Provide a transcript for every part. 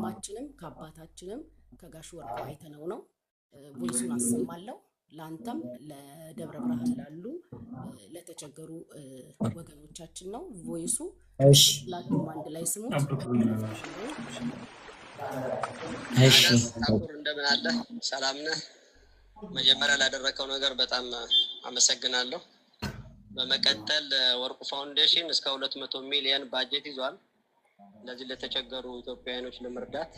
ከወንድማችንም ከአባታችንም ከጋሽ ወርቁ አይተነው ነው። Voice ኡን አሰማለሁ። ለአንተም ለደብረ ብርሃን ላሉ ለተቸገሩ ወገኖቻችን ነው voice ኡ። እሺ። ሁላችሁም አንድ ላይ ስሙት። እሺ። ታኩር፣ እንደምን አለ? ሰላም ነህ? መጀመሪያ ላደረከው ነገር በጣም አመሰግናለሁ። በመቀጠል ወርቁ ፋውንዴሽን እስከ 200 ሚሊዮን ባጀት ይዟል ለዚህ ለተቸገሩ ኢትዮጵያውያኖች ለመርዳት።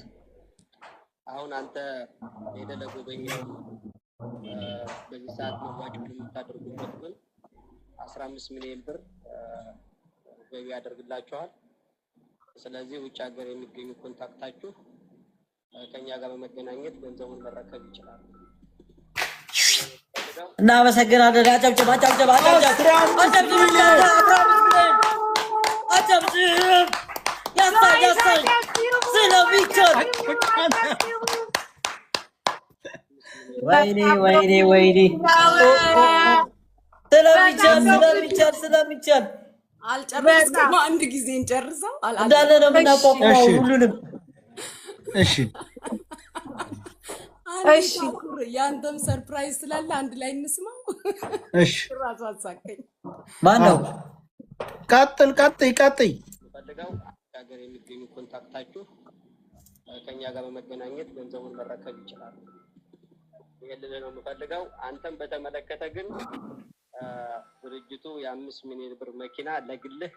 አሁን አንተ ሄደህ ለጎበኘው በዚህ ሰዓት መዋጮ የምታደርጉበት ግን 15 ሚሊዮን ብር ገቢ ያደርግላችኋል። ስለዚህ ውጭ ሀገር የሚገኙ contact ኣችሁ ከኛ ጋር በመገናኘት ገንዘቡን መረከብ ይችላሉ። እናመሰግናለን። አጨብጭብ፣ አጨብጭብ፣ አጨብጭብ፣ አጨብጭብ፣ 15 ሚሊዮን አጨብጭብ። ያሳይ ያሳይ ስለሚቻል። ወይኔ ወይኔ ወይኔ፣ ስለሚቻል፣ ስለሚቻል፣ ስለሚቻል። አልጨረስኩም። አንድ ጊዜ እንጨርሰው። እንዳለ ነው የምናቋቁመው ሁሉንም። እሺ። አንድ ታኩር፣ የአንተም surprise ስላለ አንድ ላይ እንስማው። እሺ። ራሱ አሳቀኝ። ማን ነው? ቀጥል፣ ቀጥይ፣ ቀጥይ። ፈልገው ሀገር የሚገኙ contact ኣችሁ ከኛ ጋር በመገናኘት ገንዘቡን መረከብ ይችላሉ። ይህን ልልህ ነው የምፈልገው። አንተም በተመለከተ ግን ድርጅቱ የ5 ሚሊዮን ብር መኪና ለግልህ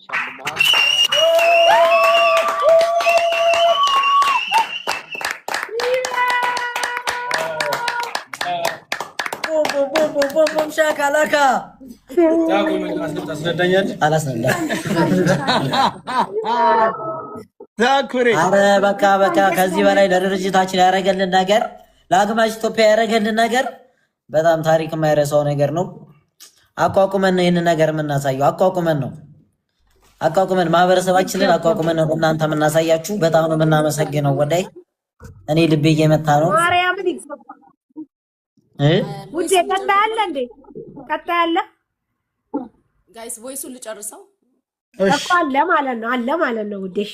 ሸልመዋል። ቡም ቡም ቡም ቡም ቡም ቡም ሻካላካ። ታስረዳኛለህ? አላስረዳም። ታኩሬ። አረ በቃ በቃ፣ ከዚህ በላይ ለድርጅታችን ያደረገልን ነገር፣ ለአግማሽ ኢትዮጵያ ያደረገልን ነገር በጣም ታሪክ የማይረሳው ነገር ነው። አቋቁመን ነው ይህንን ነገር የምናሳየው። አቋቁመን ነው፣ አቋቁመን ማህበረሰባችንን አቋቁመን ነው እናንተ የምናሳያችሁ። በጣም ነው የምናመሰግነው። ወላሂ እኔ ልቤ እየመታ ነው። ማርያምን ይገባል። እ? ውዴ፣ ቀጣይ አለ እንዴ? ቀጣይ አለ? Guys፣ voice ኡን ልጨርሰው። እኮ አለ ማለት ነው፣ አለ ማለት ነው ውዴ። እሺ።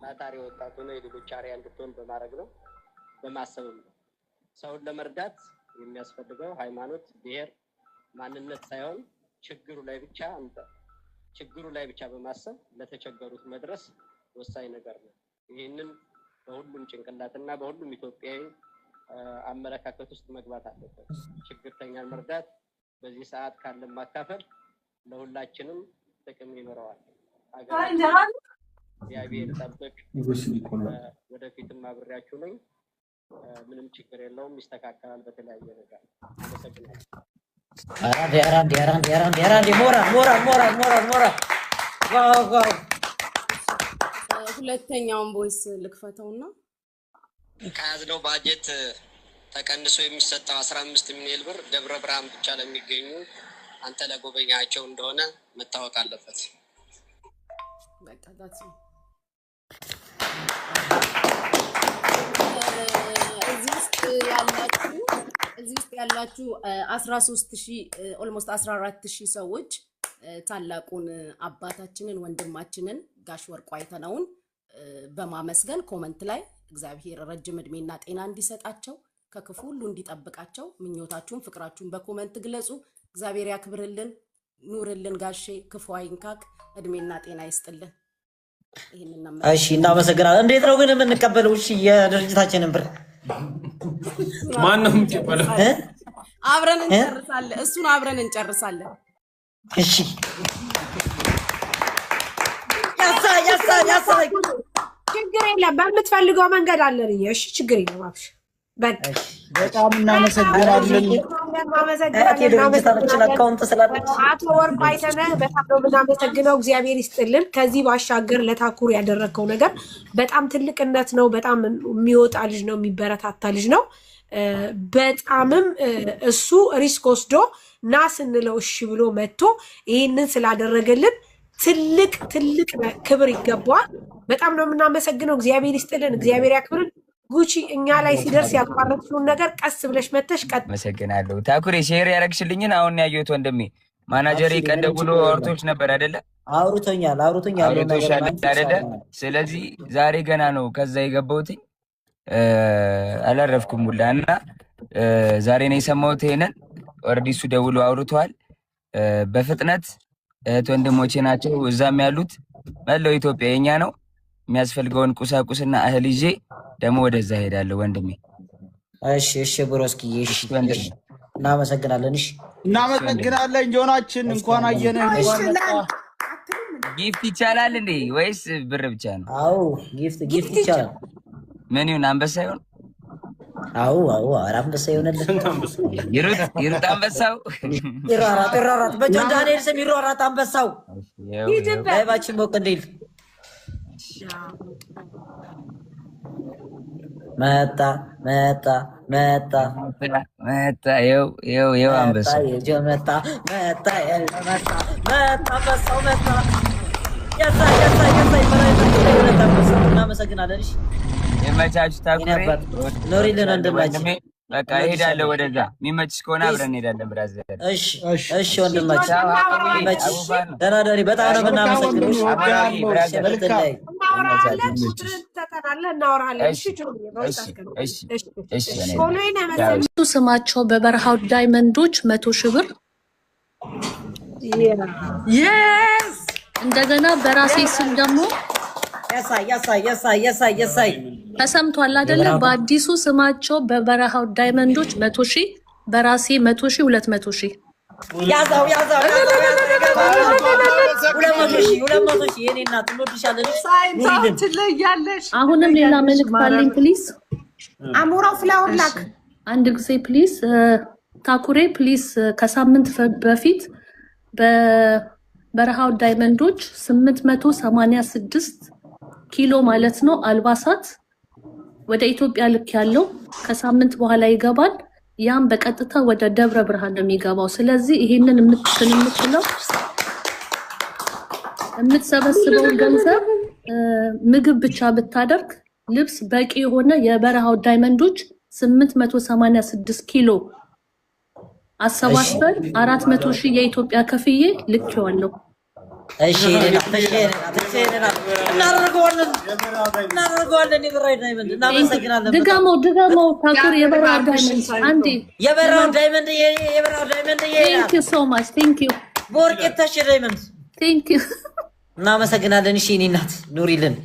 ታታሪ ወጣት ሆነ የሌሎች አርአያ እንድትሆን በማድረግ ነው፣ በማሰብም ነው። ሰውን ለመርዳት የሚያስፈልገው ሃይማኖት፣ ብሔር፣ ማንነት ሳይሆን ችግሩ ላይ ብቻ አንተ ችግሩ ላይ ብቻ በማሰብ ለተቸገሩት መድረስ ወሳኝ ነገር ነው። ይህንን በሁሉም ጭንቅላትና በሁሉም ኢትዮጵያዊ አመለካከት ውስጥ መግባት አለበት። ችግርተኛን መርዳት፣ በዚህ ሰዓት ካለን ማካፈል ለሁላችንም ጥቅም ይኖረዋል። ሀገራችን እግዚአብሔር ይጠብቅ። ወደፊትም አብሬያችሁ ነኝ። ምንም ችግር የለውም፣ ይስተካከላል በተለያየ ነገር። አመሰግናለሁ። አራንዴ አራንዴ አራንዴ አራንዴ አራንዴ፣ ሞራል ሞራል ሞራል ሞራል ሞራል፣ wow wow። ሁለተኛውን voice ልክፈተውና ከያዝነው ባጀት ተቀንሶ የሚሰጠው 15 ሚሊዮን ብር ደብረ ብርሃን ብቻ ለሚገኙ አንተ ለጎበኛቸው እንደሆነ መታወቅ አለበት። በቃ that's all። እዚህ ውስጥ ያላችሁ 13,000፣ almost 14,000 ሰዎች ታላቁን አባታችንን ወንድማችንን ጋሽ ወርቁ አይተነውን በማመስገን comment ላይ እግዚአብሔር ረጅም እድሜና ጤና እንዲሰጣቸው፣ ከክፉ ሁሉ እንዲጠብቃቸው ምኞታችሁን ፍቅራችሁን በ comment ግለጹ። እግዚአብሔር ያክብርልን፣ ኑርልን ጋሼ፣ ክፉ አይንካክ፣ እድሜና ጤና ይስጥልን። ይህንን ነው። እሺ፣ እናመሰግናለን። እንዴት ነው ግን የምንቀበለው? እሺ፣ የድርጅታችንን ብር? ማን ነው የሚቀበለው? እ? አብረን እንጨርሳለን። እሱን አብረን እንጨርሳለን። እሺ፣ ያሳ ያሳ ያሳ። ችግር የለም። በምትፈልገው መንገድ አለን እኛ። እሺ፣ ችግር የለም። አብሽር በቃ። በጣም እናመሰግናለን። እህት የድርጅታችን account ስላለች አቶ ወርቁ አይተነህ በጣም ነው የምናመሰግነው። እግዚአብሔር ይስጥልን። ከዚህ ባሻገር ለታኩር ያደረግከው ነገር በጣም ትልቅነት ነው። በጣም የሚወጣ ልጅ ነው፣ የሚበረታታ ልጅ ነው። በጣምም እሱ risk ወስዶ ና ስንለው እሺ ብሎ መጥቶ ይህንን ስላደረገልን ትልቅ ትልቅ ክብር ይገባዋል። በጣም ነው የምናመሰግነው። እግዚአብሔር ይስጥልን፣ እግዚአብሔር ያክብርን። ጉቺ፣ እኛ ላይ ሲደርስ ያቋረጥሽውን ነገር ቀስ ብለሽ መተሽ ቀጥ አመሰግናለሁ። ታኩሬ፣ share ያደረግሽልኝን አሁን ያየሁት ወንድሜ። ማናጀሬ አብሽሪ፣ ቀን ምንም ደውሎ ችግር የለም። አውርቶች ነበር አይደለ? አውርቶኛል አውርቶኛል ያለውን ነገር አውርቶሻል ምናምን fix አይደለ? አድርገናል። ስለዚህ ዛሬ ገና ነው ከዛ የገባሁትኝ፣ አላረፍኩም ሁላ እና ዛሬ ነው የሰማሁት ይሄንን። Already እሱ ደውሎ አውርቷል። በፍጥነት እህት ወንድሞቼ ናቸው እዛም ያሉት፣ መላው ኢትዮጵያ የኛ ነው። የሚያስፈልገውን ቁሳቁስና እህል ይዤ ደግሞ ወደዛ ሄዳለሁ ወንድሜ። እሺ እሺ broski፣ እሺ እሺ ወንድሜ፣ እሺ፣ እናመሰግናለን። እሺ እሺ ወንድሜ። እናመሰግናለን ጆናችን፣ እንኳን አየንህ፣ እንኳን መጣ። Gift ይቻላል እንዴ ወይስ ብር ብቻ ነው? አዎ gift gift ይቻላል። ምን ይሁን፣ አንበሳ ይሁን? አዎ አዎ፣ ኧረ አንበሳ ይሆንልን። ስንት አንበሳ? ይሩጥ ይሩጥ አንበሳው። ይሯሯጥ ይሯሯጥ፣ በጆን ዳንኤል ስም ይሯሯጥ አንበሳው። ይኸው ይኸው። ሂድበት። Live ኣችን ሞቅ እንዲል መጣ መጣ መጣ መጣ፣ ይኸው ይኸው ይኸው መጣ አንበሳው። የጆ መጣ መጣ የጆ መጣ መጣ አንበሳው መጣ። የሳይ የሳይ የሳይ በ live ኣችን ላይ ሁለት አንበሳ። እናመሰግናለን። እሺ የመቻችሁ የኔ ታኩሬ፣ አባት ኖሪልን ወንድማችን፣ ወንድሜ። በቃ እሄዳለሁ እንወድሻለን። ወደዛ። የሚመችሽ ከሆነ Peace። አብረን እንሄዳለን brother። እሺ እሺ እሺ ወንድማችን ቻው አቡዬ፣ ይመችሽ። አቡፋን ነው። ደህና ደሪ። በጣም ነው መልካም የምናመሰግነው። ወንድሜ፣ እሺ አቡራዊ እወድሃለሁ። Brother። ምርጥ መልካም ላይ እናወራለን። ይመቻችሁ። ቁጥርን ትሰጠናለህ፣ እናወራለን። እሺ እሺ ጆኒ፣ በውስጥ እሺ አስገባኝ። እሺ እሺ እሺ እሺ። እኔ ፎሎዬን ቻው። መሰለኝ። ስማቸው በበረሃው diamond ኦች 100,000 ብር፣ Yes. እንደገና በራሴ ስም ደግሞ የሳይ የሳይ የሳይ የሳይ የሳይ ተሰምቷል አይደለ? የበረሃው በአዲሱ ስማቸው በበረሃው diamond ኦች 100,000፣ በራሴ 100,000፣ 200,000። ያዛው ያዛው ያዛው ያዛው 200,000 200,000። የኔ እናት እንወድሻለን። እሺ ሳይንታው ኑሪልን። ትለያለሽ፣ አሁንም ሌላ ትለያለሽ መልእክት አለኝ ማርያምን። Please። አሞራው flower እሺ ላክ። አንድ ጊዜ please፣ ታኩሬ please፣ ከሳምንት በፊት በበረሃው diamond ኦች 886 ኪሎ ማለት ነው አልባሳት ወደ ኢትዮጵያ ልክ ያለው ከሳምንት በኋላ ይገባል። ያም በቀጥታ ወደ ደብረ ብርሃን ነው የሚገባው። ስለዚህ ይሄንን የምትችል የምችለው የምትሰበስበውን ገንዘብ ምግብ ብቻ ብታደርግ ልብስ በቂ የሆነ የበረሃው diamond ኦች 886 ኪሎ አሰባስበን 400,000 የኢትዮጵያ ከፍዬ ልኬዋለሁ። እሺ የኔ እናት፣ እሺ የኔ እናት፣ እሺ የኔ እናት፣ እናደርገዋለን እናደርገዋለን። የበራው diamond እናመሰግናለን በጣም። ድገመው ድገመው ታኩር፣ የበረሃው diamond አንዴ። የበራው diamond፣ የበራው diamond፣ Thank you so much, thank you. በወርቅ የታሸ diamond። Thank you. እናመሰግናለን። እሺ የኔ እናት ኑሪልን።